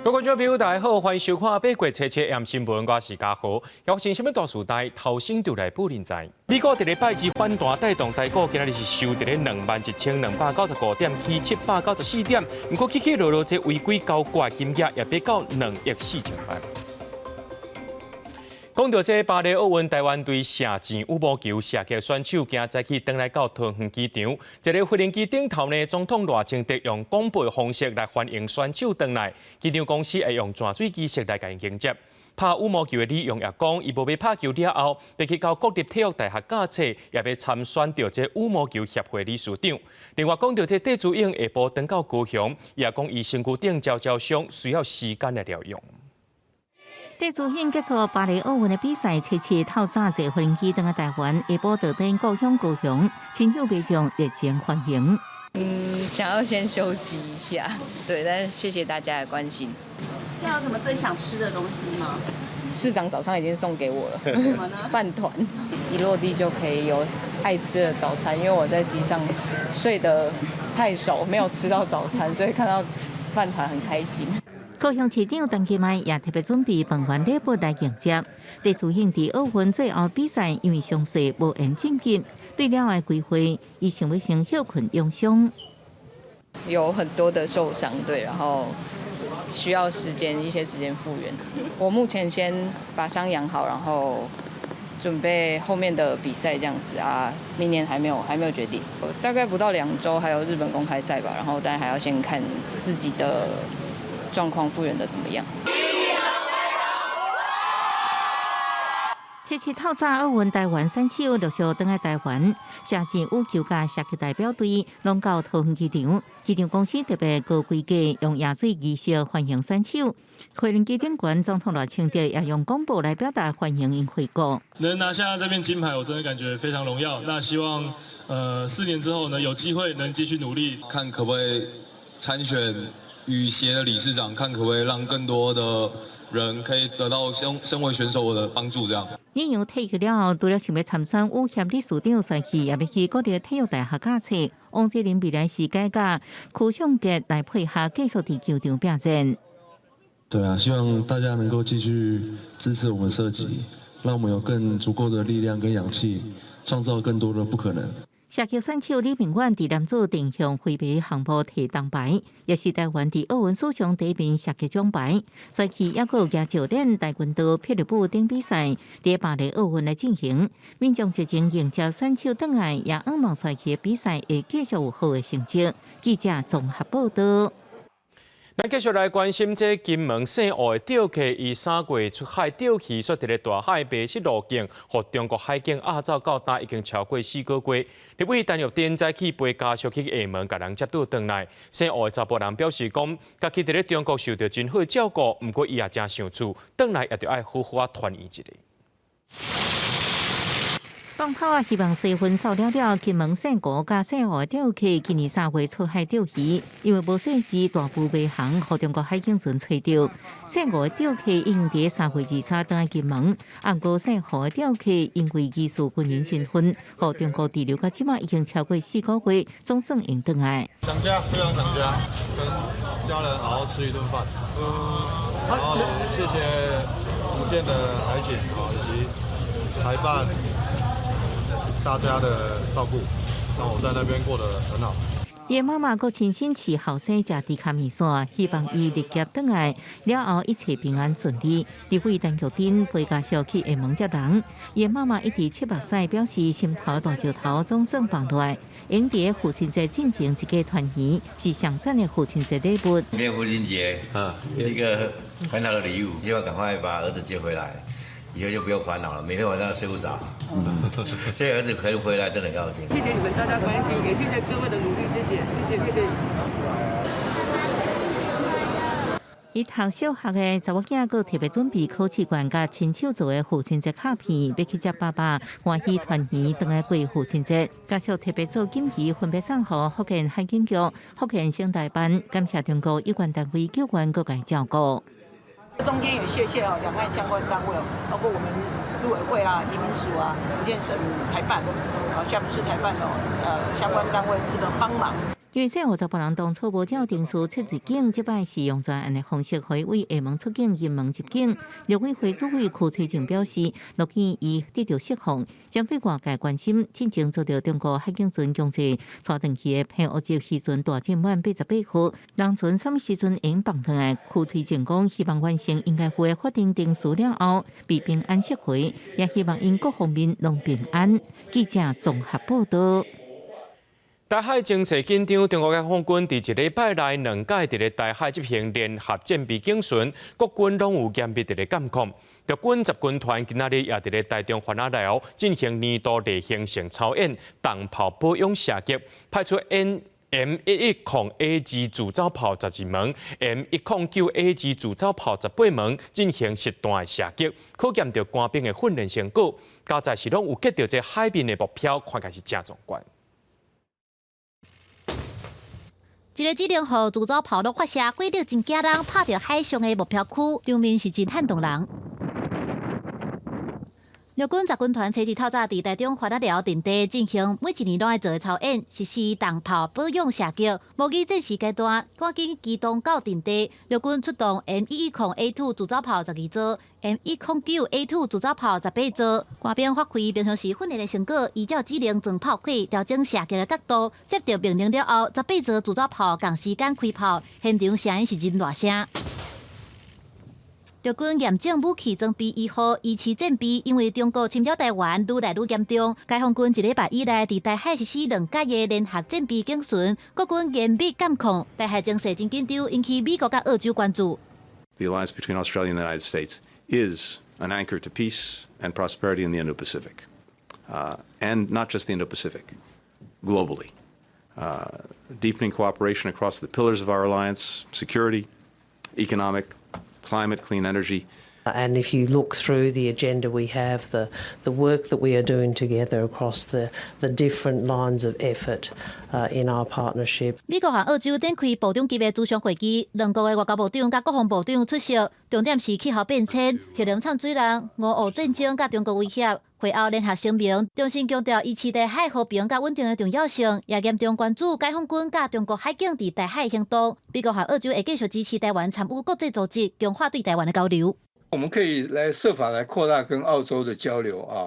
各位觀眾朋友，大家好，歡迎收看《八月初七暗新聞》，我是嘉豪。發生啥物大事代，頭先就來報恁知。美股佇咧拜二反彈，帶動台股今仔日是收佇咧21,295點，起794點。毋過起起落落，這違規交割金額也欲到2億4千萬。講到這巴黎奧運，台灣隊射箭羽毛球射擊選手今早起轉來到桃園機場，佇咧飛行機頂頭呢，總統賴清德用廣播方式來歡迎選手轉來，機場公司會用泉水儀式來共𪜶迎接。拍羽毛球的李洋也講，伊無欲拍球了後，欲去到國立體育大學教冊，也欲參選著這羽毛球協會理事長。另外講到這戴資穎下晡轉到高雄，也講伊身軀頂焦焦傷，需要時間來療養。戴資穎結束巴黎奧運的比賽，初七透早坐飛機轉來台灣，下晡到佇故鄉高雄，親友民眾熱情歡迎。想要先休息一下，對，但是謝謝大家的關心。現在有什麼最想吃的東西嗎？市長早上已經送給我了。什麼呢？飯糰，一落地就可以有愛吃的早餐，因為我在機上睡得太熟，沒有吃到早餐，所以看到飯糰很開心。高雄市長陳其邁也特別準備飯團禮物來迎接。戴資穎佇奧運最後比賽，因為傷勢無緣晉級，對了後的規劃，伊想欲先歇睏養傷。有很多的受傷，對，然後需要時間一些時間復原。我目前先把傷養好，然後準備後面的比賽這樣子啊。明年還沒有決定，大概不到2週還有日本公開賽吧，然後但還要先看自己的狀況復原的怎麼樣？這次透早奧運台灣選手陸續轉來台灣，射箭、羽球佮射擊代表隊攏到桃園機場。機場公司特別高規格，用椰水儀式歡迎選手。飛行機頂懸總統賴清德也用廣播來表達歡迎𪜶回國。能拿下這面金牌，我真的感覺非常榮耀。那希望，4年之後呢，有機會能繼續努力，看可不可以參選羽協的理事長，看可不可以讓更多的人可以得到身為選手的幫助，這樣。李洋退役了後，除了想欲參選羽協理事長選舉，也欲去國立體育大學教冊。王哲林未來時間佮柯尚傑來配合，繼續佇球場拼戰。對啊，希望大家能夠繼續支持我們射擊，讓我們有更足夠的力量跟氧氣，創造更多的不可能。射擊選手李明遠佇男子定向揮臂項目提銅牌，也是台灣佇奧運史上第一面射擊獎牌。賽去猶閣有舉教練、跆拳道、霹靂舞等比賽，佇巴黎奧運來進行。民眾熱情迎接選手轉來，也向望賽去的比賽會繼續有好的成績。記者綜合報道。咱繼續來關心這金門姓吳的釣客，伊3月出海釣魚，煞佇咧大海迷失路徑，予中國海警押走到今已經超過4個月。立委陳玉珍早起陪家屬去廈門，共人接倒轉來。姓吳的查埔人表示講，家己佇咧中國受著真好照顧，毋過伊也誠想厝，轉來也著愛好好仔團圓一下。放炮仔，希望隨分掃了了。金門姓吳佮姓吳的釣客，今年3月出海釣魚，因為無細緻大步迷航，予中國海警船揣著。姓吳的釣客已經佇3月23轉來金門，毋過姓胡的釣客因為疑似軍人身份，予中國滯留到這馬已經超過四個月，總算會轉來。想家，非常想家，跟家人好好吃一頓飯。然後謝謝福建的海警啊，以及台辦大家的照顧，讓我在那邊過得很好。伊媽媽閣親身飼後生食豬跤麵線，希望伊日結轉來了後一切平安順利。立委陳玉珍陪家屬去廈門接人，伊媽媽一直拭目屎，表示心頭大石頭總算放落來。𪜶佇父親節進前一家團圓，是上讚的父親節禮物。今天父親節啊，是一個很好的禮物，希望趕快把兒子接回來。以後就不用煩惱了，每天晚上都睡不着。這兒子可以回來，真的很高興。謝謝你們大家關心，也謝謝各位的努力，謝謝，謝謝，謝謝。伊讀小學的查某囝閣特別準備考試卷，佮親手做的父親節卡片，欲去接爸爸，歡喜團圓，轉來過父親節。家屬特別做錦旗，分別送予福建海警局、福建省台辦，感謝中國有關單位救援各界照顧。中間也謝謝哦，兩岸相關單位哦，包括我們陸委會啊、移民署啊、福建省台辦啊、廈門市台辦哦，相關單位這個幫忙。因為細湖查埔人當初無照程序撤入境，這擺是用專案的方式，予伊對廈門出境、金門入境。陸委會主委柯翠靜表示，樂見伊得著釋放，針對外界關心，進前遭著中國海警船強制帶轉去的平烏級漁船大進滿88號，人船啥物時陣會放轉來？柯翠靜講，希望完成應該負的法定程序了後，被平安釋回，也希望𪜶各方面攏平安。記者綜合報道。台海情勢緊張，中國解放軍佇一禮拜內兩擺佇咧台海執行聯合戰備警巡，國軍攏有嚴密佇咧監控。陸軍十軍團今仔日也佇咧台中帆仔寮進行年度例行性操演，重炮保養射擊，派出 M110A2自走炮12門，M109A2自走炮18門進行實彈的射擊，考驗著官兵的訓練成果。佳哉是攏有擊著這海面的目標，看起來是誠壯觀。一个指令號自走炮攏發射，火力真驚人，拍著海上的目標區，場面是真撼動人。陸軍十軍團初二透早佇台中帆仔寮陣地進行每一年攏愛做的操演，實施重炮保養射擊。模擬戰時階段，趕緊機動到陣地。陸軍出動 M110A2 自走炮12座，M109A2 自走炮18座。官兵發揮平常時訓練的成果，依照指令裝炮火，調整射擊的角度。接著命令了後，18座自走炮仝時間開炮，現場聲音是真大聲。陸軍嚴整武器裝備醫護維持戰備，因為中國侵擾台灣愈來愈嚴重。解放軍一禮拜以來，佇台海實施兩擺的聯合戰備警巡，國軍嚴密監控，台海情勢真緊張，引起美國佮澳洲關注。 The alliance between Australia and the United States is an anchor to peace and prosperity in the Indo-Pacific, and not just the Indo-Pacific, globally. Deepening cooperation across the pillars of our alliance: security, economic, climate, clean energy. And if you look through the agenda we have, the work that we are doing together across the different lines of effort in our partnership. 美國和澳洲展開部長級的諮商會議，兩國的外交部長佮國防部長出席，重點是氣候變遷、核能摻水人、俄烏戰爭佮中國威脅。會後聯合聲明，重新強調維持台海和平佮穩定的重要性，也嚴重關注解放軍佮中國海警佇台海行動。美國和澳洲會繼續支持台灣參與國際組織，強化對台灣的交流。我們可以來設法來擴大跟澳洲的交流啊，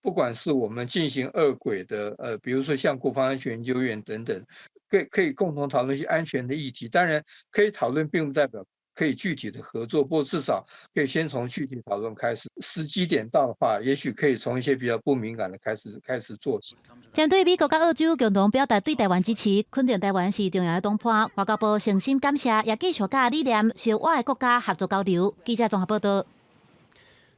不管是我們進行二軌的，比如說像國防安全研究院等等，可以共同討論一些安全的議題。當然，可以討論，並不代表可以具體的合作，不過至少可以先從具體討論開始。時機點到的話，也許可以從一些比較不敏感的開始做起。針對美國佮澳洲共同表達對台灣支持，肯定台灣是重要的同伴。外交部誠心感謝，也繼續佮理念相倚的國家合作交流。記者綜合報道。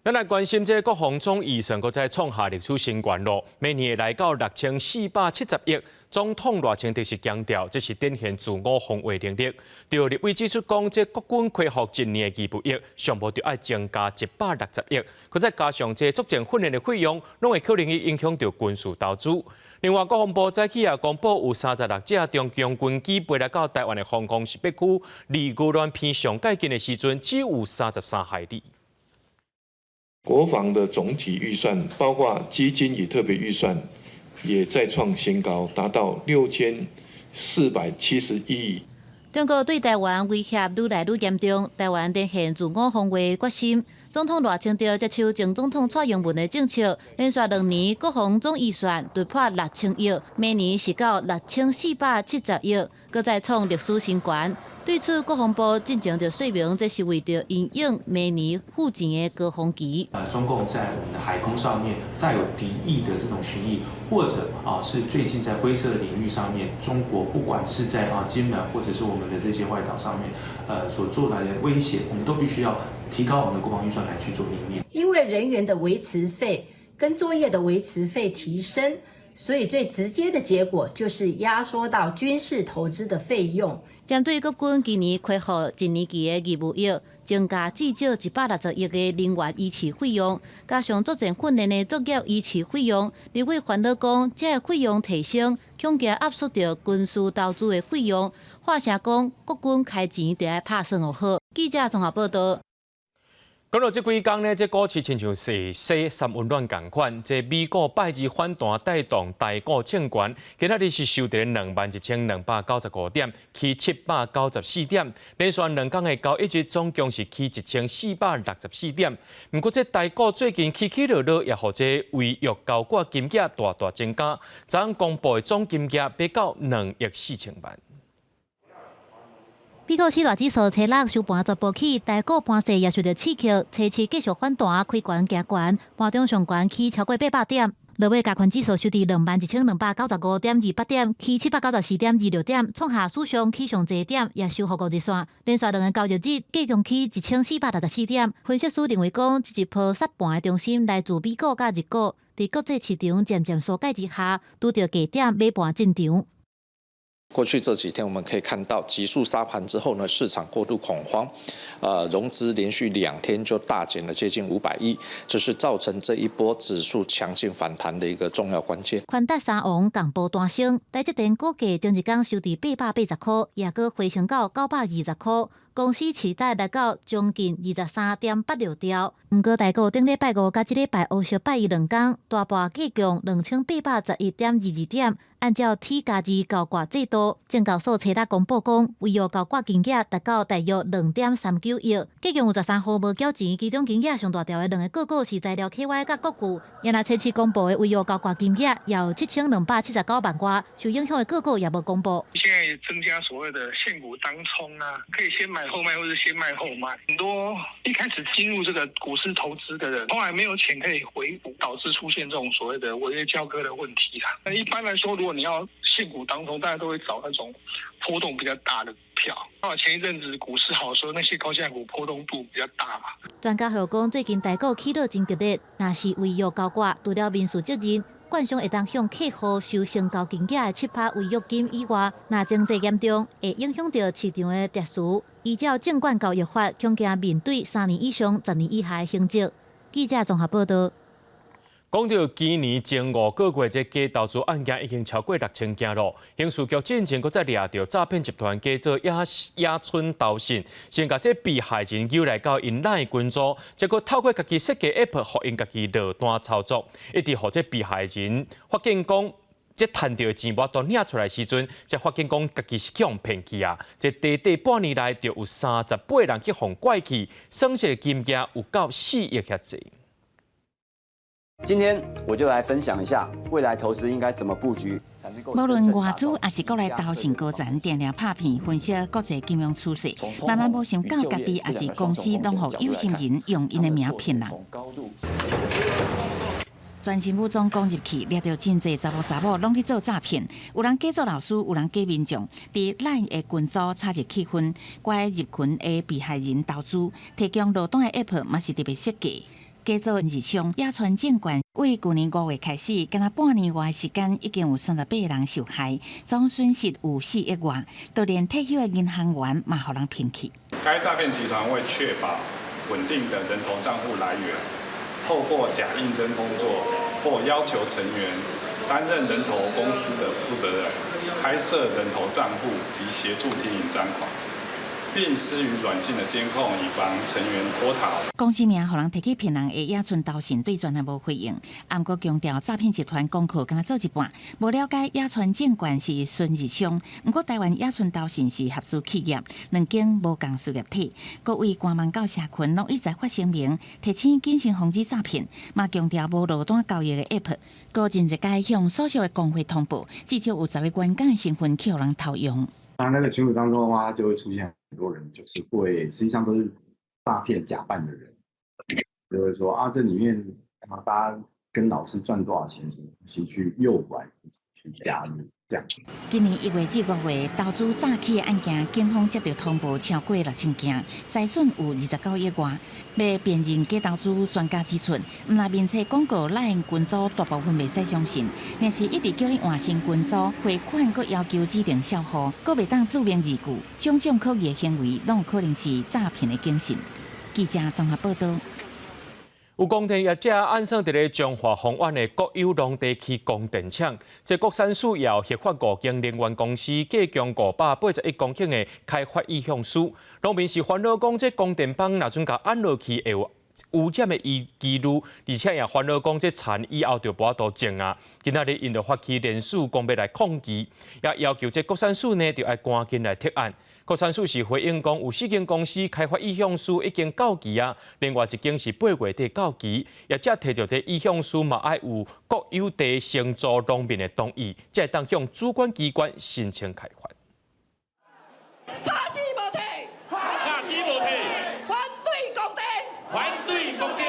咱來關心這個國防總預算，閣再創下歷史新高咯，每年會來到6470億。總統賴清德是強調，這是展現自我防衛能力。著立委指出講，這國軍恢復一年的義務役，上無著愛增加160億，閣再加上這作戰訓練的費用，攏會可能會影響著軍事投資。另外，國防部早起也公布有36架中共軍機飛來到台灣的防空識別區，離宜蘭邊上蓋近的時陣，只有33海里。國防的總體預算，包括基金與特別預算，也再創新高，達到6471億。中國對台灣威脅愈來愈嚴重，台灣展現自我防衛決心。總統賴清德接手前總統蔡英文的政策，連續2年國防總預算突破6000億，明年是到6470億，閣再創歷史新高。對此，國防部進前就說明，這是為著因應明年付錢的高峰期。中共在我們的海空上面帶有敵意的這種巡弋，或者啊是最近在灰色領域上面，中國不管是在啊金門或者是我們的這些外島上面，所做來的威脅，我們都必須要提高我們的國防預算來去做因應。因為人員的維持費跟作業的維持費提升，所以最直接的結果就是壓縮到軍事投資的費用。針對國軍今年恢復一年期的義務役，增加至少160億的人員維持費用，加上作戰訓練的作業維持費用，立委煩惱講，這個費用提升，恐驚壓縮著軍事投資的費用。話聲講，國軍開錢著愛拍算好。記者綜合報道。講到這幾工呢，這股市親像是洗三溫暖仝款，這美股拜二反彈帶動台股衝懸，今仔日是收佇21,295點，起794點，連續2工的交易日總共是起1,464點。毋過這台股最近起起落落，也予這違約交割金額大大增加，昨昏公布的總金額欲到2億4千萬。美股四大指數初六收盤全部起，台股盤勢也受著刺激，初七繼續反彈，開懸行懸，盤中上懸起超過800點。落尾加權指數收佇21,295.28點，起794.26點，創下史上起上濟點，也收復五日線。連續兩個交易日，計共起1,464點。分析師認為講，這一波殺盤的中心來自美股佮日股，佇國際市場漸漸疏解之下，拄著低點買盤進場。過去這幾天，我們可以看到急速殺盤之後呢，市場過度恐慌，融資連續2天就大減了接近500億，這是造成這一波指數強勁反彈的一個重要關鍵。寬達三王共報彈升，台積電股價前一工收佇880塊，也閣回升到920塊。公司市值來到將近23.86兆。毋過台股頂禮拜五佮這禮拜烏色拜一兩工，大盤計共2,811.22點。按照 T+2交割制度，證交所初六公布講，違約交割金額達到大約2.39億，計共有13戶無繳錢，其中金額上大條的兩个個股是材料 KY 佮國巨。若初七公布的違約交割金額也有7279萬外，受影響的個股也無公布。現在增加所謂的現股當沖啊，可以先買後賣，或者先賣後買。很多一開始進入這個股市投資的人，後來沒有錢可以回補，導致出現這種所謂的違約交割的問題啦。那一般來說，如果你要現股當沖，大家都會找那種波動比較大的股票。啊，前一陣子股市好時候，那些高價股波動度比較大嘛。專家予講，最近台股起落真激烈，若是違約交割，除了民事責任，券商會當向客戶收成交金額的7%違約金以外，若情節嚴重，會影響著市場的秩序。依照證券交易法，恐驚面對3年以上10年以下的刑責。記者綜合報道。講到今年前5個月，這假投資案件已經超過6000件囉。刑事局進前閣再掠著詐騙集團，假做野野村投信，先共這被害人誘來到𪜶 LINE 群組，結果透過家己設計 App，予𪜶家己落單操作，一直予這被害人發現講，這趁著的錢無法度領出來時陣，才發現講家己是去予騙去啊！這短短半年內就有38人去予拐去，損失的金額有到4億遐濟。今天我就來分享一下未來投資應該怎麼布局，才能夠無論外資抑是國內投信高層，定定拍片分析國際金融趨勢，萬萬無想到家己抑是公司攏予有心人用𪜶的名騙人。全身武裝攻入去，掠著真濟查埔查某攏去做詐騙，有人假做老師，有人假民眾，佇 LINE 的群組炒熱氣氛，拐入群的被害人投資，提供落單的 App 嘛是特別設計。假做日商野村證券，對舊年5月開始，干焦半年外時間，已經有38人受害，總損失有4億外，就連退休的銀行員嘛予人騙去。該詐騙集團為確保穩定的人頭帳戶來源，透過假應徵工作或要求成員擔任人頭公司的負責人，開設人頭帳戶及協助提領贓款，並施予軟性的監控，以防成員脫逃。公司名予人提去騙人的野村投信對專案無回應，毋過強調詐騙集團功課干焦做一半，無了解野村證券是孫日商，毋過台灣野村投信是合資企業，兩間無仝事業體。各位官網到社群攏一再發聲明，提醒謹慎防止詐騙，嘛強調無落單交易的 App，閣真濟擺向所屬的工會通報，至少有10個員工的身份去予人偷用。當那個群組當中的話，就會出現很多人，就是會實際上都是詐騙假扮的人，就會說啊，這裡面啊，大家跟老師賺多少錢，什麼東西去誘拐去加入這樣。今年1月至5月，投資詐欺的案件，警方接著通報超過6000件，財損有29億外。欲辨認假投資，專家指出，毋但面冊廣告、LINE 群組大部分袂使相信，若是一直叫你換新群組匯款，閣要求指定帳戶，閣袂當注明字據，種種可疑的行為，攏有可能是詐騙的警訊。記者綜合報導。有工程業者按算佇咧彰化豐原的國有農地起光電廠，這國產署也有核發五間能源公司計共581公頃的開發意向書。農民是煩惱講，這光電板若準共按落去，會有污染的疑疑慮，而且也煩惱講這田以後就無法度種啊。今仔日𪜶就發起聯署，講欲來抗議，也要求這國產署呢，著愛趕緊來撤案。國產署是回應講，有四間公司開發意向書已經到期啊，另外一間是8月底到期，業者提著這意向書嘛愛有國有地承租農民的同意，才會當向主管機關申請開發。拍死無退，拍死無退，反對光電，反對光電。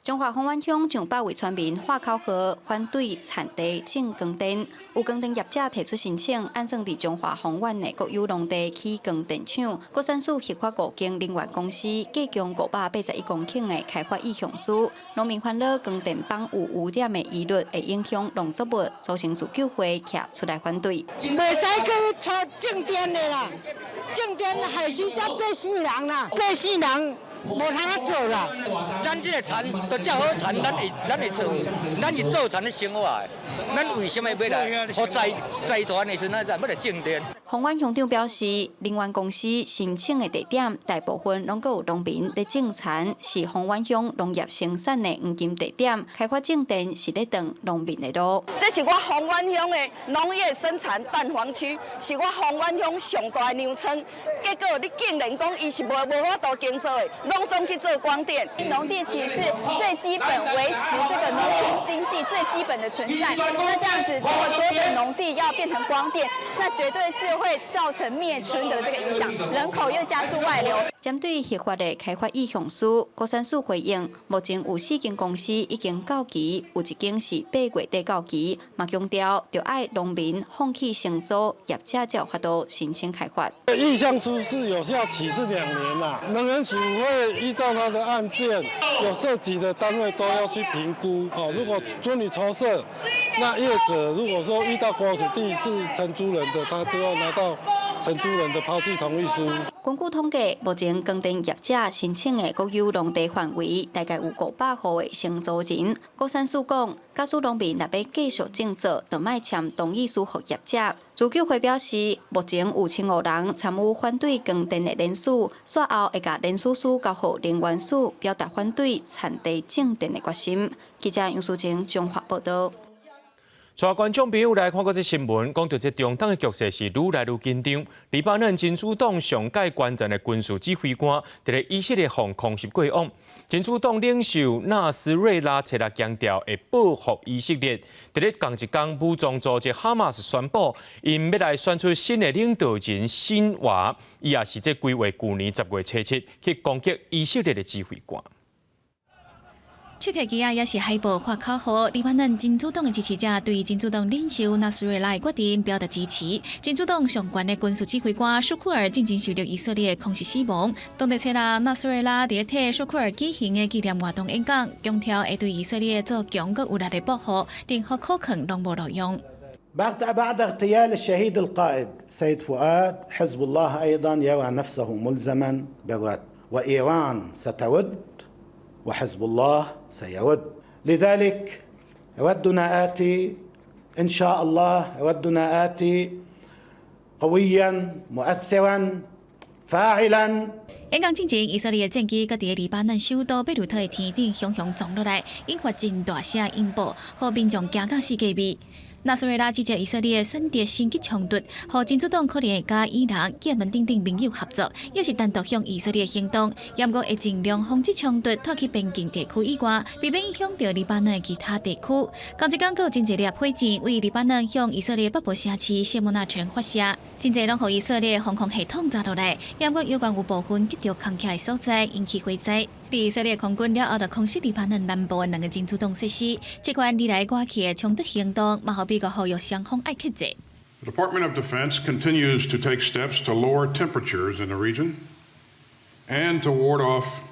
彰化豐原鄉上百位村民喊口號，反對田地種光電。有光電業者提出申請，按算佇彰化豐原的國有農地起光電廠。國產署核發五間能源公司，計共581公頃的開發意向書。農民煩惱光電板有污染的疑慮，會影響農作物，組成自救會徛出來反對。袂使去做種電的啦，種電害死這百姓人啦，百姓人。無通啊做啦！咱這个田都遮好田，咱會做，咱是做田咧生活的。咱為什麼欲來予財財團的時陣，咱欲來種電？豐原鄉長表示，能源公司申請的地點大部分攏閣有農民咧種田，是豐原鄉農業生產的黃金地點。開發種電是咧擋農民的路。這是我豐原鄉的農業生產蛋黃區，是我豐原鄉上大的糧倉。結果你竟然講伊是無無法度耕作的，攏總去做光電。農地其實是最基本維持這個農村經濟最基本的存在。那這樣子這麼多的農地要變成光電，那絕對是會造成滅村的這個影響，人口又加速外流。針對核發的開發意向書，國產署回應，目前有四間公司已經到期，有一間是8月底到期，嘛強調著愛農民放棄承租，業者才有法度申請開發。意向書是有效期是2年啦，能源署會依照他的案件，有涉及的單位都要去評估。哦，如果准予籌設，那業者如果說遇到國有土地是承租人的，他就要拿到承租人的拋棄同意書。根據統計，目前光電業者申請的國有農地範圍大概有500戶的承租人。國產署講，假使農民若欲繼續種作，就愛簽同意書予業者。自救會表示，目前有1500人參與反對光電的聯署，煞後會共聯署書交予能源署，表達反對田地種電的決心。記者楊淑晴綜合報道。帶觀眾朋友來看過這新聞，講著這中東的局勢是愈來愈緊張。黎巴嫩真主黨上蓋關鍵的軍事指揮官，佇咧以色列予空襲過往。真主黨領袖納斯瑞拉初六強調會報復以色列。佇咧仝一工，武裝組織哈馬斯宣布，𪜶欲來選出新的領導人辛瓦，伊也是這規劃舊年10月初7去攻擊以色列的指揮官。手提旗仔抑是海報喊口號，黎巴嫩真主黨的支持者對真主黨領袖納斯瑞拉的決定表達支持。真主黨上懸的軍事指揮官舒庫爾進前受到以色列空襲死亡。當地初六，納斯瑞拉佇咧替舒庫爾舉行的紀念活動演講，強調會對以色列做強閣有力的報復，任何抗衡攏無路用。 بعد اغتيال الشهيد القائد سيد فؤاد، حزب الله أيضا يرى نفسه ملزما بالرد، وإيران سترد وحزب الله سيرد. لذلك ردنا آتي إن شاء الله، ردنا آتي قويا مؤثرا فاعلا. 演講進前，以色列的戰機閣佇黎巴嫩首都貝魯特的天頂雄雄撞落來，引發真大聲音爆，予民眾驚甲四界避。納斯瑞拉指責以色列選擇升級衝突，予真主黨可能會佮伊朗、也門等等盟友合作，抑是單獨向以色列行動，猶閣會盡量防止衝突拖去邊境地區以外，避免影響著黎巴嫩的其他地區。仝一工閣有真濟粒火箭對黎巴嫩向以色列北部城市謝莫納城發射，真濟攏予以色列防空系統炸落來，猶閣猶原有部分擊著空襲的所在引起火災。以色列空軍了後就空襲黎巴嫩南部的兩个真主黨設施，這款你來我去的衝突行動，嘛予美國呼籲雙方愛克制。 The Department of Defense continues to take steps to lower temperatures in the region and to ward off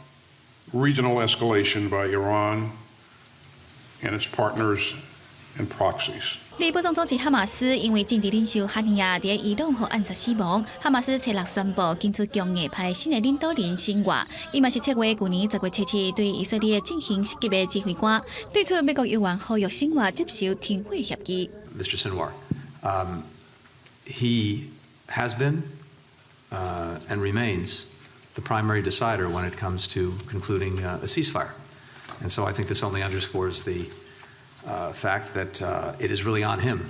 regional escalation by Iran and its partners and proxies. 黎武裝組織哈馬斯因為政治領袖哈尼亞佇伊朗予暗殺死亡，哈馬斯初六宣布揀出強硬派新的領導人辛瓦，伊嘛是策劃舊年10月7日對以色列進行襲擊的指揮官。對此，美國猶原呼籲辛瓦接受停火協議。 Mr. Sinwar, he has been and remains the primary decider when it comes to concluding a ceasefire. And so I think this only underscores the fact that it is really on him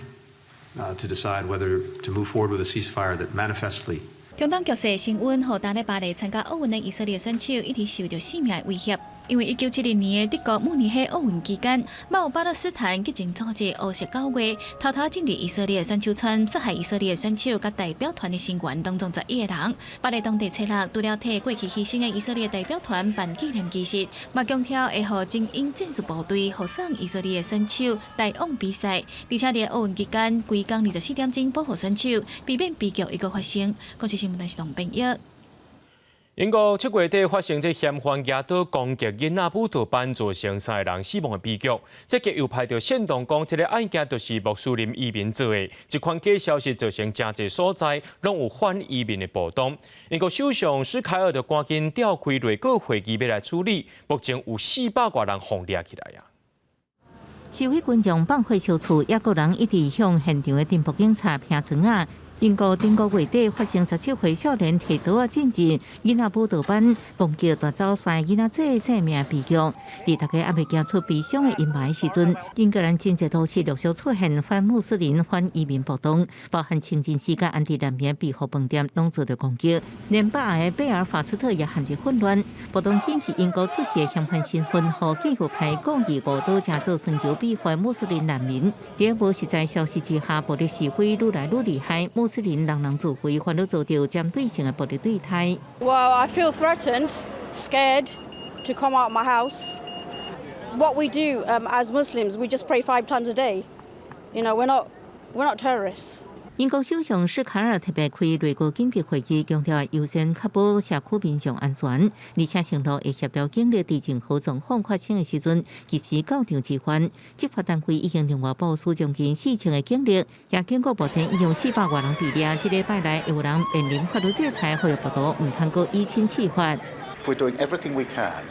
to decide whether to move forward with a ceasefire that manifestly 中東局勢升溫，予當咧巴黎參加奧運的以色列選手一直受著性命的威脅。因為1972年的德國慕尼黑奧運期間，有巴勒斯坦激進組織烏色九月偷偷進入以色列選手村，殺害以色列選手佮代表團的成員，攏總11個人。巴黎當地初六除了替過去犧牲的以色列代表團辦紀念儀式，嘛強調會予精英戰術部隊護送以色列選手來往比賽。而且佇奧運期間，規工24點鐘保護選手，避免悲劇一閣發生。公視新聞台是董編譯。英國7月底發生這嫌犯舉刀攻擊囡仔舞蹈班，造成三个人死亡的悲劇。這極右派就煽動講，這个案件就是穆斯林移民做的。這款假消息造成誠濟所在攏有反移民的暴動。英國首相施凱爾就趕緊召開內閣會議，欲來處理。目前有400外人予掠起來啊！示威群眾放火燒厝，抑閣人一直向現場的巡捕警察拋磚仔。英國頂個月底發生17歲少年提刀仔進入囡仔舞蹈班，攻擊奪走三个囡仔做性命悲劇。佇大家猶未驚出悲傷的陰霾時陣，英格蘭真濟都市陸續出現反穆斯林、反移民暴動，包含清真寺佮安置難民庇護飯店攏遭著攻擊，連北愛的貝爾法斯特也陷入混亂。暴動顯示英國出事的嫌犯身份，予極右派故意誤導成做尋求庇護穆斯林難民。佇無實在消息之下，暴力示威愈來愈厲害。穆斯林人人自危，反而遭著針對性的暴力對待。 Well, I feel threatened, scared to come out my house. What we do as Muslims, we just pray five times a day. We're not terrorists. 英國首相施凱爾特別開內閣緊急會議，強調優先確保社區民眾安全，而且承諾會協調警力佇任何狀況發生的時陣，及時到場支援。執法單位已經另外部署將近4000個警力，也警告目前已有400外人佇掠，這禮拜內有人面臨法律制裁，呼籲暴徒毋通閣以身試法。 We're doing everything we can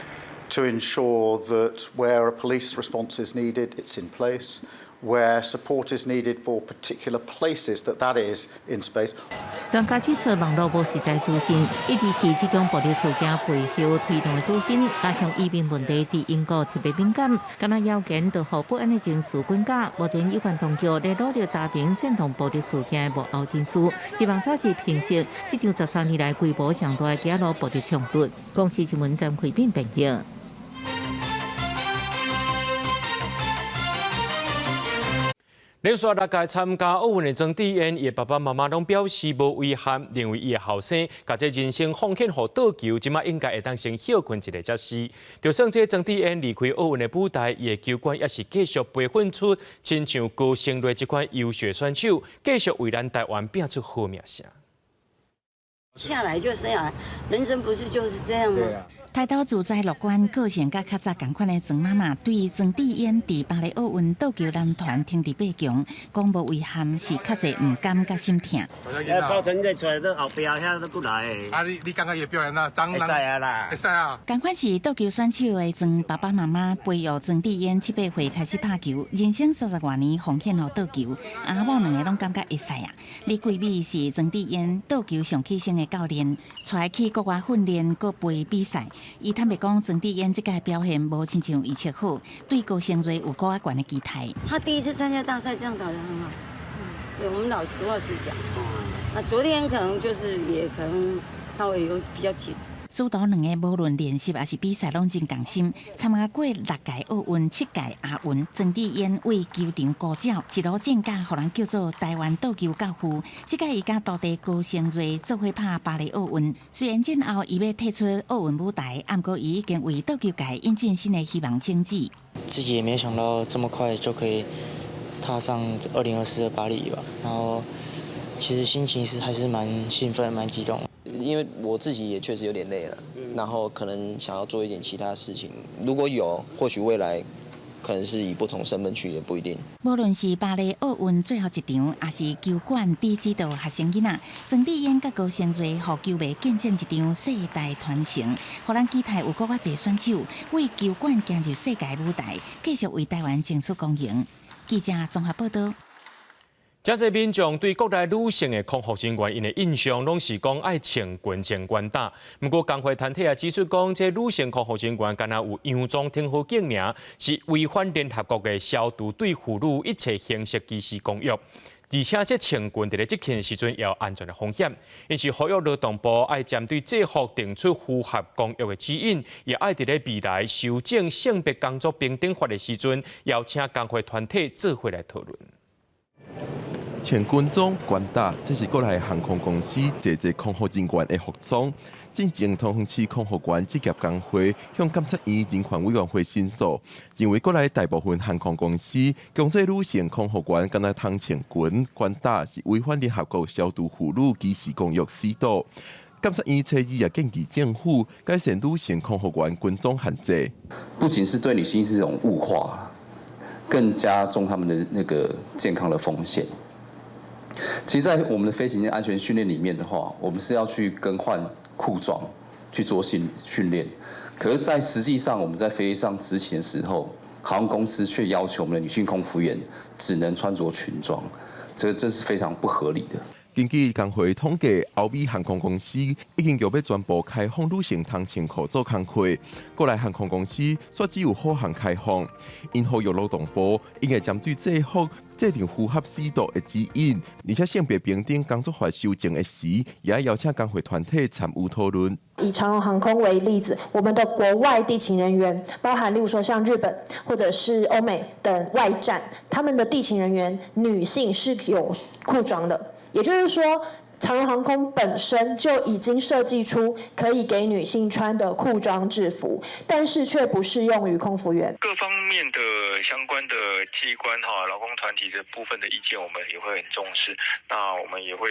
to ensure that where a police response is needed, it's in place. Where support is needed for particular places, that that is in place. 專家指出，網路無實在資訊，一直是這種暴力事件背後推動的主因。加上移民問題佇英國特別敏感，敢若謠言就予不安的情緒滾加。目前有關當局咧努力查明煽動暴力事件的幕後真相，希望早日平息這場13年來規模上大的街路暴力衝突。公視新聞張惠敏編譯。連續六屆參加奧運的曾智恩，伊爸爸媽媽攏表示無遺憾，認為伊的後生共這人生奉獻予桌球，這馬應該會當先歇睏一下才是。就算這曾智恩離開奧運的舞台，伊的球館也是繼續培訓出親像高昇睿這款優秀選手，繼續為咱台灣拼出好名聲。下來就生下，人生不是就是這樣嗎？態度自在樂觀、個性佮較早仝款的曾媽媽，對曾智恩佇巴黎奧運桌球男團挺佇八強，講無遺憾，是較濟毋甘佮心疼。高成績出來都後壁遐都過來。啊，你感覺伊表現哪？會使啊啦，會使啊。仝款是桌球選手的曾爸爸媽媽培育曾智恩七八歲開始拍球，人生30外年奉獻予桌球，阿某兩个攏感覺會使啊。李桂美是曾智恩桌球上起先的教練，帶去國外訓練，閣陪比賽。伊坦白講，曾智恩這屆表現無親像預測好，對高昇睿有閣較懸的期待。他第一次參加大賽，這樣打得很好。對，我們老實話實講。那昨天可能就是也可能稍微有比較緊。師徒兩個無論練習抑是比賽，攏真仝心。參加過六屆奧運、七屆亞運，曾智恩為球場高照，一路進化，予人叫做台灣桌球教父。這屆伊佮徒弟高昇睿做伙拍巴黎奧運，雖然戰後伊欲退出奧運舞台，毋過伊已經為桌球界引進新的希望種子。自己也沒想到這麼快就可以踏上2024的巴黎吧，然後其實心情是還是蠻興奮、蠻激動。因為我自己也確實有點累了，然後可能想要做一點其他事情。如果有，或許未來可能是以不同身份去，也不一定。無論是巴黎奧運最後一場，抑是球館佇指導學生囡仔，曾智恩佮高昇睿，予球迷見證一場世代傳承，予咱期待有閣較濟選手為球館行入世界舞台，繼續為台灣爭取光榮。記者綜合報道。遮濟民眾對國內女性的空服人員𪜶的印象，攏是講愛穿裙穿懸打。毋過工會團體也指出講，這女性空服人員敢若有洋裝挺好鏡爾，是違反聯合國的消除對婦女一切形式歧視公約。而且這穿裙佇咧執勤時陣也有安全的風險，因此呼籲勞動部愛針對制服定出符合公約的指引，也愛佇咧未來修正性別工作平等法的時陣，邀請工會團體做伙來討論。穿軍裝懸打，這是國內航空公司濟濟空服人員的服裝。進前桃園市空服員職業工會向監察院人權委員會申訴，認為國內大部分航空公司強制女性空服員敢若通穿裙懸打，是違反聯合國消除婦女歧視公約四度。監察院初二也建議政府改善女性空服員軍裝限制。不僅是對女性是一種物化，更加重他們的那個健康的風險。其實，在我們的飛行安全訓練裡面的話，我們是要去更換褲裝去做訓訓練。可是，在實際上我們在飛機上執勤的時候，航空公司卻要求我們的女性空服員只能穿着裙裝，這是非常不合理的。根據工會統計，歐美航空公司已經欲欲全部開放女性通穿褲做工課，國內航空公司煞只有虎航開放。𪜶呼籲勞動部應該針對制服制定符合四度的指引，而且性別平等工作法修正的時，也愛邀請工會團體參與討論。以長榮航空為例子，我們的國外地勤人員，包含例如說像日本或者是歐美等外站，他們的地勤人員女性是有褲裝的。也就是說，長榮航空本身就已經設計出可以給女性穿的褲裝制服，但是卻不適用於空服員。各方面的相關的機關哈，勞工團體這部分的意見，我們也會很重視。那我們也會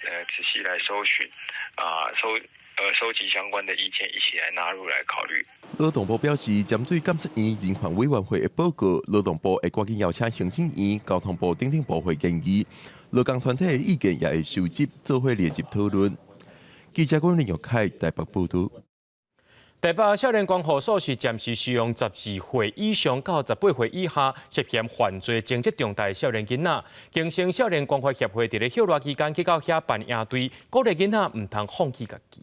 仔細來搜尋啊，收集相關的意見，一起來納入來考慮。勞動部表示，針對監察院人權委員會的報告，勞動部會趕緊邀請行政院、交通部等等部會建議。勞工團體的意見也會收集，做伙列入討論。記者郭林玉凱台北報導。台北少年觀護所是暫時收容12歲以上到18歲以下涉嫌犯罪情節重大的少年囡仔。更生少年關懷協會佇咧歇熱期間去到遐辦營隊，鼓勵囡仔毋通放棄家己。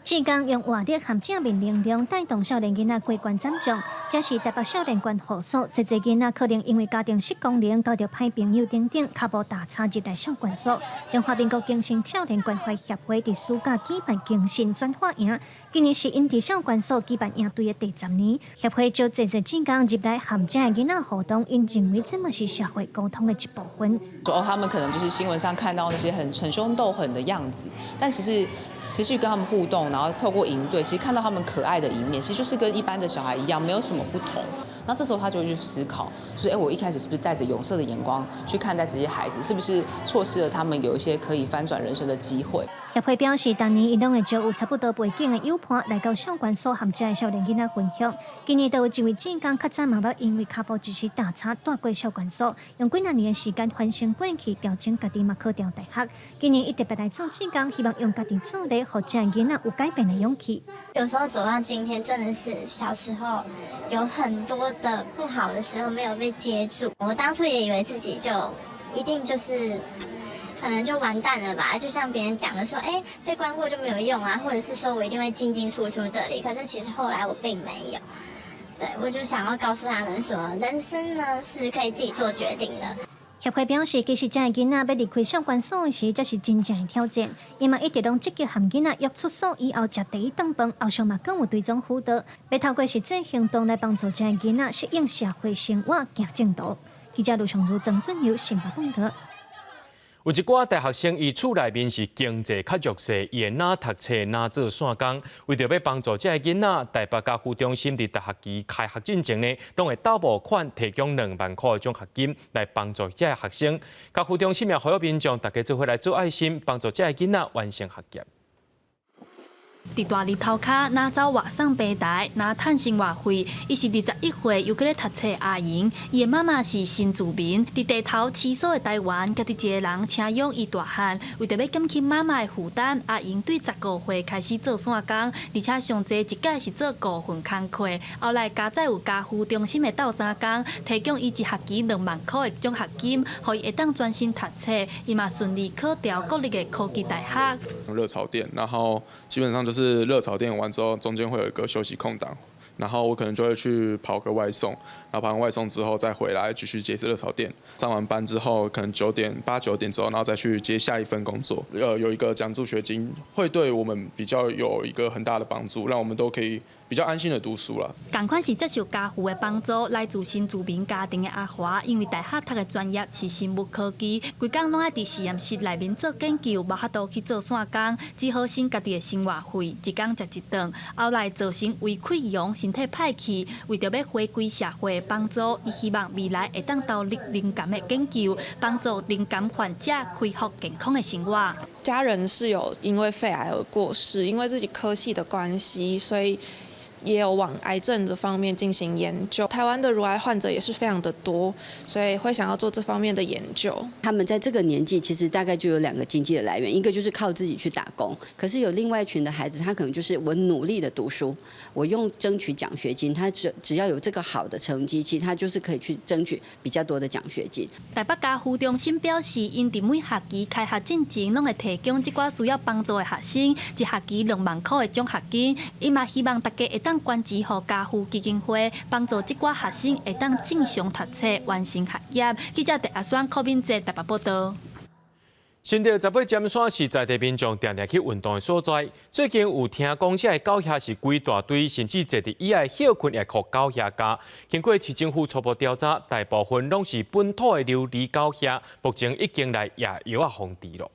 志工用活力和正面能量帶動少年囡仔過關斬將，這是台北少年觀護所。濟濟囡仔可能因為家庭失功能，交著歹朋友等等，跤步踏差入來少管所。中華民國更生少年關懷協會佇暑假舉辦更生轉化營，今年是𪜶佇少管所舉辦營隊的第10年。協會招濟濟志工入來和遮的囡仔互動，𪜶認為這嘛是社會溝通的一部分。哦，他們可能就是新聞上看到那些很兇鬥狠的樣子，但其實持續跟他們互動，然後透過營隊，其實看到他們可愛的一面，其實就是跟一般的小孩一樣，沒有什麼不同。那這時候他就會去思考，就是我一開始是不是帶着有色的眼光去看待這些孩子，是不是錯失了他們有一些可以翻轉人生的機會？協會表示，逐年𪜶攏會招有差不多背景的友伴來到少管所和遮的少年囡仔分享。今年就有一位志工較早嘛捌因為跤步一時踏差蹛過少管所，用幾若年的時間反省過去，調整家己嘛考著大學。今年伊特別來做志工，希望用家己做例，予遮的囡仔有改變的勇氣。有時候走到今天，真的是小時候有很多的不好的時候沒有被接住。我當初也以為自己就一定就是，可能就完蛋了吧，就像別人講的說，哎，被關過就沒有用啊，或者是說我一定會進進出出這裡。可是其實後來我並沒有，對，我就想要告訴他們說，人生呢是可以自己做決定的。協會表示，其實遮的囡仔欲離開少管所時，這是真正的挑戰。𪜶嘛一直攏積極和囡仔約出所以後食第一頓飯，後續嘛閣有追蹤輔導，欲透過實際行動來幫助遮的囡仔適應社會生活，行正途。記者盧尚如、曾俊友新北報導。有一寡大學生，伊厝內面是經濟較弱勢，伊會哪讀冊哪做散工，為著欲幫助這个囡仔，台北家扶中心佇逐學期開學進前呢，攏會斗募款提供2萬箍的獎學金來幫助這个學生。家扶中心也呼籲民眾，大家做伙來做愛心，幫助這个囡仔完成學業。佇大日頭跤，若走外送平台，若趁生活費。伊是21歲，猶閣咧讀冊阿瑩。伊的媽媽是新住民，佇地頭飼所的台灣，家己一个人請養伊大漢。為著欲減輕媽媽的負擔，阿瑩對15歲開始做散工，而且上濟一擺是做五份工課。後來佳哉有家扶中心的鬥相共，提供伊一學期2萬箍的獎學金，予伊會當專心讀冊。伊嘛順利考著國立的科技大學。熱炒店，然後基本上就是熱炒店完之後，中間會有一個休息空檔，然後我可能就會去跑個外送，然後跑完外送之後再回來繼續接熱炒店。上完班之後，可能8、9點之後，然後再去接下一份工作。有一個獎助學金，會對我們比較有一個很大的幫助，讓我們都可以比較安心的讀書啦。仝款是接受家扶的幫助，來自新住民家庭的阿華，因為大學讀的專業是生物科技，規工攏愛佇實驗室內面做研究，無法度去做散工，只好省家己的生活費，一工食一頓。後來造成胃潰瘍，身體歹去，為著欲回歸社會幫助，伊希望未來會當投入靈感的研究，幫助靈感患者恢復健康的生活。家人是有因為肺癌而過世，因為自己科系的關係，所以也有往癌症這方面進行研究。台灣的乳癌患者也是非常的多，所以會想要做這方面的研究。他們在這個年紀，其實大概就有兩個經濟的來源，一個就是靠自己去打工，可是有另外一群的孩子，他可能就是我努力的讀書，我用爭取獎學金，他只要有這個好的成績，其實他就是可以去爭取比較多的獎學金。台北家扶中心表示，𪜶佇每學期開學進前，攏會提供這寡需要幫助的學生一學期2萬箍的獎學金。伊嘛希望大家會當捐錢予家扶基金會，幫助這寡學生會當正常讀冊、完成學業。記者鄭阿雙、柯敏哲台北報道。新竹十八尖山是在地民眾定定去運動的所在。最近有聽講，這个狗蟻是規大堆，甚至坐佇椅仔歇睏也予狗蟻咬。經過市政府初步調查，大部分攏是本土的琉璃狗蟻，目前已經來下藥仔防治囉。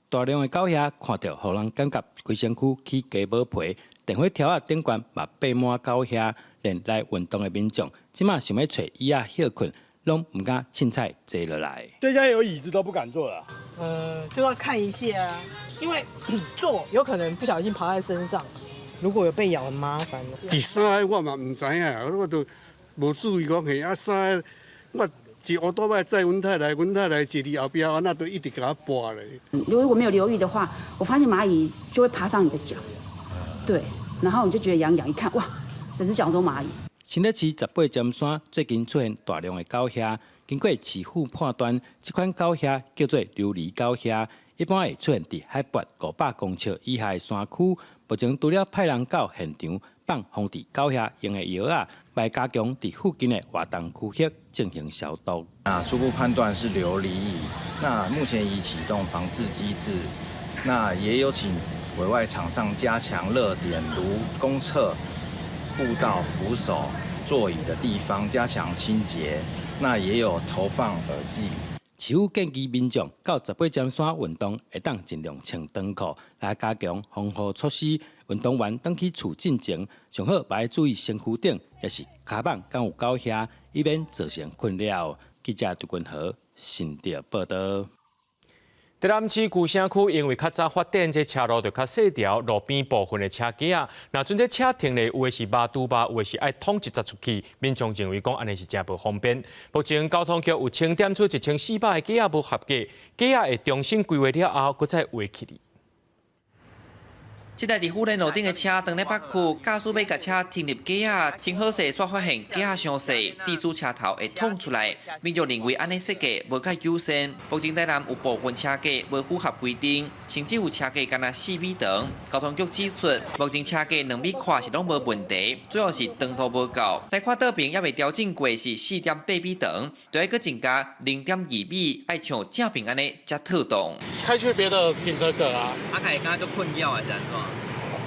大量的狗蟻看著，予人感覺規身軀起雞毛皮。電火柱仔頂懸嘛爬滿狗蟻，連來運動的民眾，這馬想欲揣椅仔歇睏，攏毋敢凊彩坐落來。這家有椅子都不敢坐了。就要看一下啊，因為坐有可能不小心爬在身上，如果有被咬，很麻煩。第三个我嘛毋知影，我都無注意講彼啊三个，我一烏多擺載阮太來，阮太來坐佇後壁，那都一直共我跋咧。如果沒有留意的話，我發現螞蟻就會爬上你的腳，對，然後你就覺得癢癢，一看哇，整隻腳都螞蟻。新北市十八尖山最近出現大量的狗蟻，經過市府判斷，這款狗蟻叫做琉璃狗蟻，一般會出現佇海拔500公尺以下的山區。目前除了派人到現場放防治狗蟻用的藥仔，來加強佇附近的活動區域進行消毒。啊，初步判斷是琉璃蟻，那目前已啟動防治機制，那也有請委外廠商加強熱點，如公廁、步道、扶手、座椅的地方加強清潔，那也有投放饵劑。市府建議民眾到十八尖山運動，會當盡量穿長褲來加強防護措施。運動完轉去厝進前，上好嘛愛注意身軀頂，抑是跤蠓敢有狗蟻，以免造成困擾。記者杜君和新竹報道。台南市舊城區因為較早發展這車路就較細條，路邊部分的車架仔，若陣這車停咧，有的是肉拄肉，有的是愛捅一截出去，民眾認為講按呢是誠無方便。目前交通局有清點出1400個架仔無合格，架仔會重新規劃了後，閣再畫起來。這台佇富連路頂的車，當咧北區，駕駛欲共車停入架仔，停好勢，煞發現架仔傷細，致使車頭會捅出來。民眾認為按呢設計無蓋友善。目前台南有部分車架無符合規定，甚至有車架干焦4米長。交通局指出，目前車架2米寬是攏無問題，主要是長度無夠。來看倒爿猶未調整過是4.8米長，就愛閣增加0.2米，愛像正爿按呢才妥當。開去別的停車格啊。啊，會感覺足困擾還是按怎？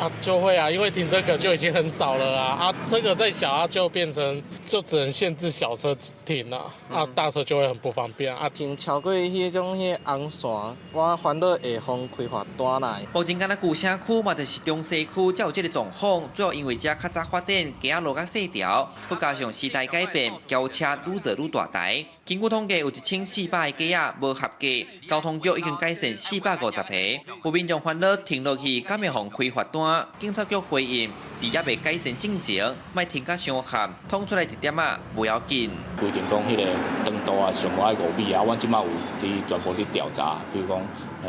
啊，就會啊，因為停車格就已經很少了啊，啊，這個再小啊，就變成就只能限制小車停了，啊，大車就會很不方便啊。停超過彼種彼個紅線，我煩惱會予開罰單來。目前敢若舊城區嘛，就是中西區才有這个狀況，主要因為遮較早發展，街仔路較細條，閣加上時代改變，轎車愈做愈大台。根據統計，有1400个街仔無合格，交通局已經改善450個。有民眾煩惱停落去，敢會予開罰單？警察局回應，佇猶未改善進前，莫停甲傷譀，通出來一點仔無要緊。規定講彼个長度啊，上無愛5米啊，阮這馬有佇全部佇調查，比如講，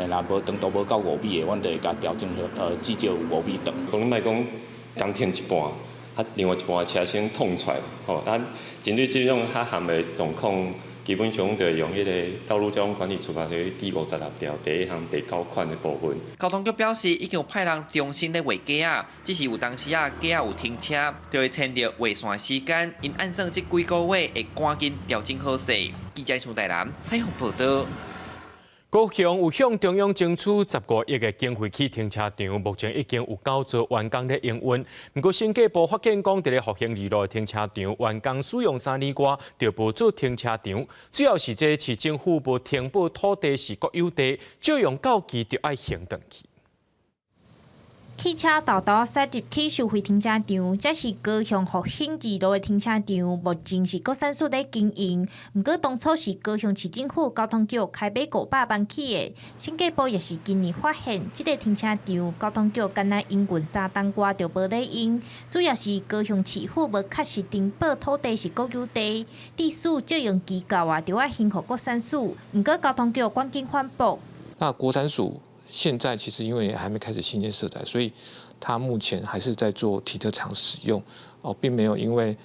若無長度無夠5米的，阮就會共調整至少有5米長。講你莫講，剛停一半，啊，另外一半的車先挵出來，吼，啊，針對這種較譀的狀況，基本上就會用彼个道路交通管理處罰條例第56條第一項第九款的部分。交通局表示，已經有派人重新咧畫街仔，只是有當時啊街仔有停車，就會牽著畫線時間，𪜶按算這幾個月會趕緊調整好勢。記者蘇台南採訪報導。高雄有向中央爭取10多億的經費起停車場，目前已經有九座完工咧營運。毋過審計部發現講，佇咧復興二路的停車場完工使用3年外，就無做停車場。主要是這市政府無呈報土地是國有地，借用到期就愛還轉去。汽車沓沓駛入去收費停車場，這是高雄復興二路的停車場，目前是國產署咧經營。毋過當初是高雄市政府交通局開碼500萬起的，審計部也是今年發現，這个停車場交通局干焦營運3冬外就無咧用，主要是高雄市府無確實登報土地是國有地，致使借用期到啊，就愛還予國產署。毋過交通局趕緊反駁。那國產署現在其實因為還沒開始興建社宅，所以他目前還是在做停車場使用，哦，並沒有因為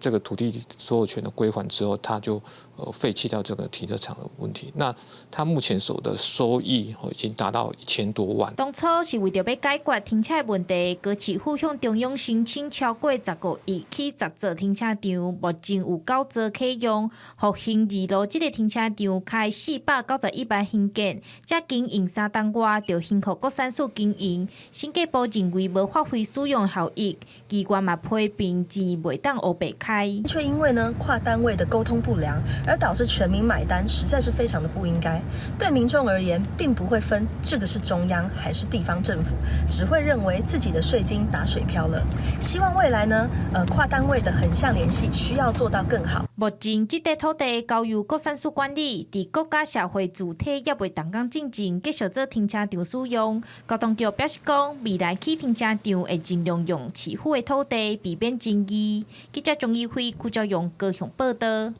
這個土地所有權的歸還之後，他就廢棄掉這個停車場的問題。那他目前所得收益已經達到1000多萬。當初是為著欲解決停車問題，高市府向中央申請超過15億起10座停車場，目前有九座啟用。復興二路這个停車場開491萬興建，才經營3冬外就還予國產署經營。審計部認為無發揮使用效益，機關嘛批評錢袂當烏白開。卻因為呢跨單位的溝通不良，而導致全民買單，實在是非常的不應該。對民眾而言，並不會分這個是中央還是地方政府，只會認為自己的稅金打水漂了。希望未來呢，跨單位的橫向聯繫需要做到更好。目前這塊土地交由國產署管理，佇國家社會住宅猶未動工進前，繼續做停車場使用。交通局表示講，未來起停車場會盡量用市府的土地，避免爭議。記者鍾義輝、邱昭勇高雄報導。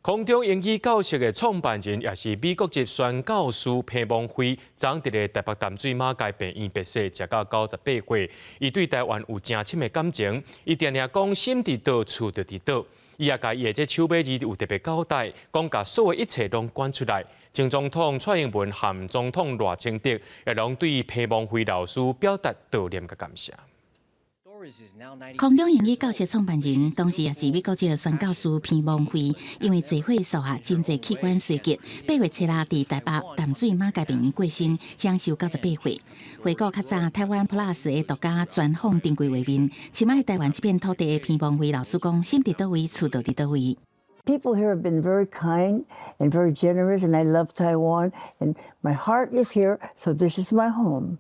空中英語教室的創辦人，也是美國籍宣教師彭蒙惠，昨佇咧台北淡水馬偕病院辭世，食到98歲。伊對台灣有誠深的感情，伊定定講心佇佗，厝就佇佗。伊也共伊的這手尾字有特別交代，講共所有一切攏捐出來。前總統蔡英文和總統賴清德也攏對彭蒙惠老師表達悼念佮感謝。空中英語教室創辦人，同時也是美國籍宣教師彭蒙惠，因為濟歲數啊，真濟器官衰竭，8月7日佇台北淡水馬偕病院過身，享壽98歲。回顧較早台灣 Plus 的獨家專訪珍貴畫面，深愛台灣這片土地的彭蒙惠老師講：心佇佗位，厝就佇佗位。 People here have been very kind and very generous, and I love Taiwan, and my heart is here, so this is my home.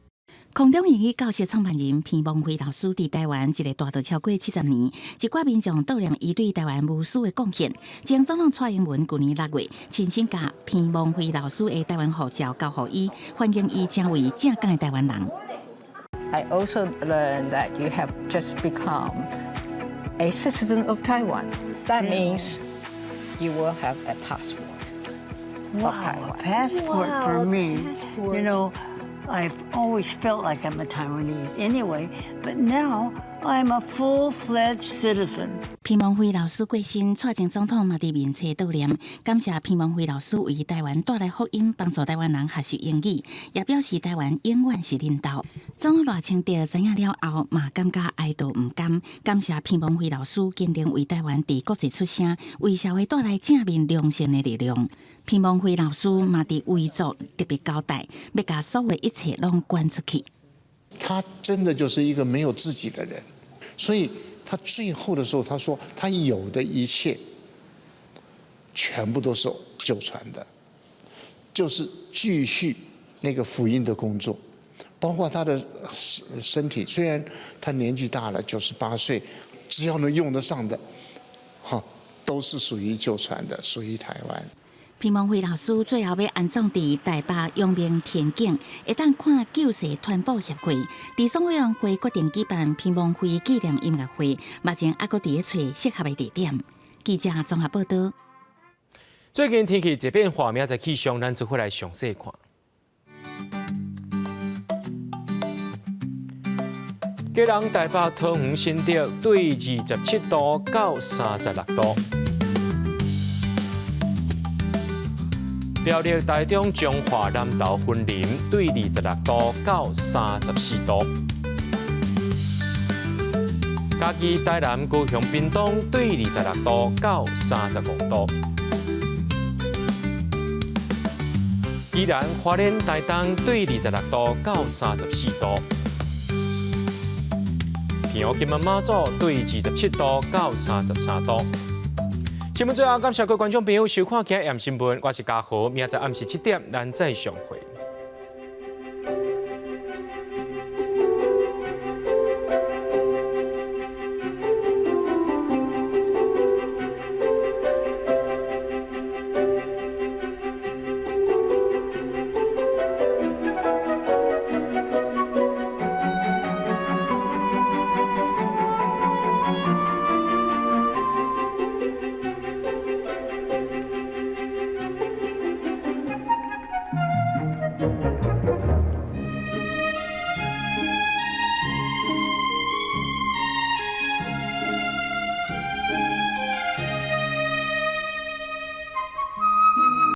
空中英語教室創辦人彭蒙惠老師佇台灣一个蹛著超過70年，一寡民眾悼念伊對台灣無私的貢獻。前總統蔡英文舊年6月親身共彭蒙惠老師的台灣護照交予伊，歡迎伊成為正港的台灣人。 I also learned that you have just become a citizen of Taiwan. That means you will have a passport Wow, of Taiwan. A passport for me. Passport. I've always felt like I'm a Taiwanese anyway, but now I'm a full-fledged citizen. 彭蒙惠老師過身，蔡前總統嘛佇面冊悼念，感謝彭蒙惠老師為台灣帶來福音，幫助台灣人學習英語，也表示台灣永遠是恁兜。總統賴清德知影了後，嘛感覺哀悼毋甘，感謝彭蒙惠老師堅定為台灣佇國際出聲，為社會帶來正面良善的力量。彭蒙惠老師嘛佇遺囑特別交代，欲共所有一切攏捐出去。他真的就是一個沒有自己的人，所以他最後的時候，他說他有的一切全部都是救傳的，就是繼續那個福音的工作，包括他的身體，雖然他年紀大了，98歲，只要能用得上的，哈，都是屬於救傳的，屬於台灣。彭蒙惠老師最後欲安葬佇台北陽明天景，會當看救世傳播協會治喪委員會決定舉辦彭蒙惠紀念音樂會，目前猶閣佇咧揣適合的地點。記者綜合報道。最近天氣一變化，明仔載氣象，咱做伙來詳細看。基隆、台北、桃園、新竹對27度到36度。苗栗、台中、彰化、南投、雲林對26度到34度。嘉義、台南、高雄、屏東對26度到35度。宜蘭、花蓮、台東對26度到34度。澎湖、金門、馬祖對27度到33度。新聞最後，感謝各位觀眾朋友收看今日新聞，我是嘉豪，明仔載暗時7點，咱再相會。